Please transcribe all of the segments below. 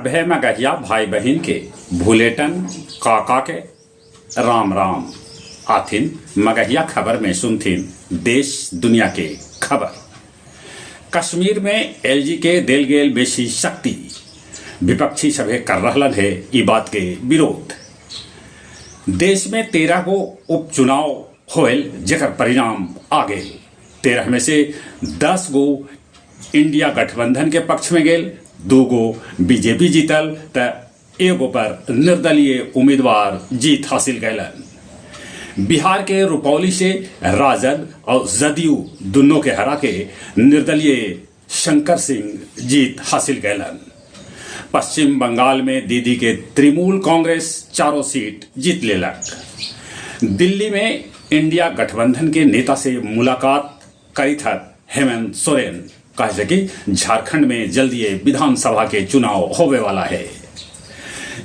सभ्य मगहिया भाई बहिन के भुलेटन काका के राम राम। आथिन मगहिया खबर में सुनथिन देश दुनिया के खबर। कश्मीर में एलजी के देल गेल बेसी शक्ति, विपक्षी सभे कर रहलन हे ई बात के विरोध। देश में 13 गो उपचुनाव होयल जेकर परिणाम आ गेल। 13 में से 10 गो इंडिया गठबंधन के पक्ष में गेल, 2 गो बीजेपी जीतल त एगो पर निर्दलीय उम्मीदवार जीत हासिल कैलन। बिहार के रुपौली से राजद और जदयू दुनों के हरा के निर्दलीय शंकर सिंह जीत हासिल कैलन। पश्चिम बंगाल में दीदी के तृणमूल कांग्रेस चारों सीट जीत लेलक। दिल्ली में इंडिया गठबंधन के नेता से मुलाकात करित हथ हेमंत सोरेन, कहे से कि झारखंड में जल्दीए विधानसभा के चुनाव होवे वाला है।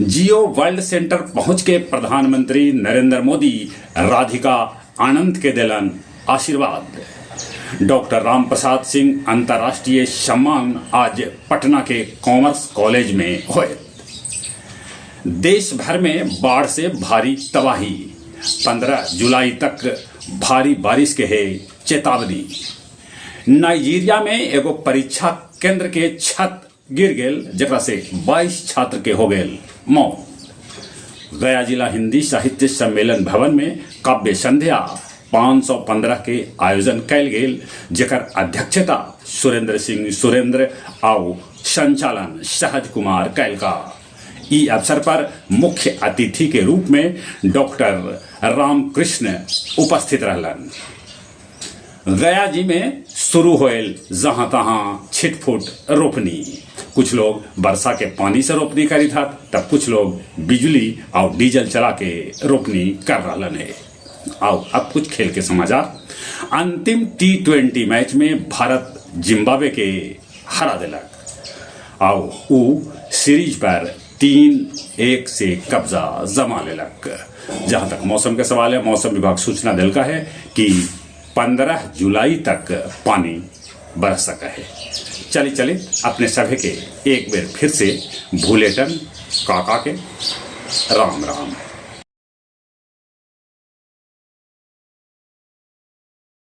जियो वर्ल्ड सेंटर पहुंच के प्रधानमंत्री नरेंद्र मोदी राधिका आनंद के देलन आशीर्वाद। डॉक्टर राम प्रसाद सिंह अंतर्राष्ट्रीय सम्मान आज पटना के कॉमर्स कॉलेज में होए। देश भर में बाढ़ से भारी तबाही, 15 जुलाई तक भारी बारिश के है चेतावनी। नाइजीरिया में एगो परीक्षा केंद्र के छत गिर गेल, जेकरा से 22 छात्र के हो गेल मौत। गया जिला हिंदी साहित्य सम्मेलन भवन में काव्य संध्या 515 के आयोजन कैल गेल, जेकर अध्यक्षता सुरेंद्र सिंह सुरेंद्र आउ संचालन सहज कुमार कैलका। ई अवसर पर मुख्य अतिथि के रूप में डॉक्टर रामकृष्ण उपस्थित रहलन। गया जी में शुरू होयल जहां तहां छिटफुट रोपनी। कुछ लोग वर्षा के पानी से रोपनी करी था, तब कुछ लोग बिजली और डीजल चला के रोपनी कर रहलन है। आओ अब कुछ खेल के समाचार। अंतिम टी20 मैच में भारत जिम्बाब्वे के हरा दिलक आओ ऊ सीरीज पर 3-1 से कब्जा जमा लेलक। जहां तक मौसम के सवाल है, मौसम विभाग सूचना दिलका है कि 15 जुलाई तक पानी बरस सका है। चले चले अपने सभे के एक बेर फिर से भूलेटन काका के राम राम।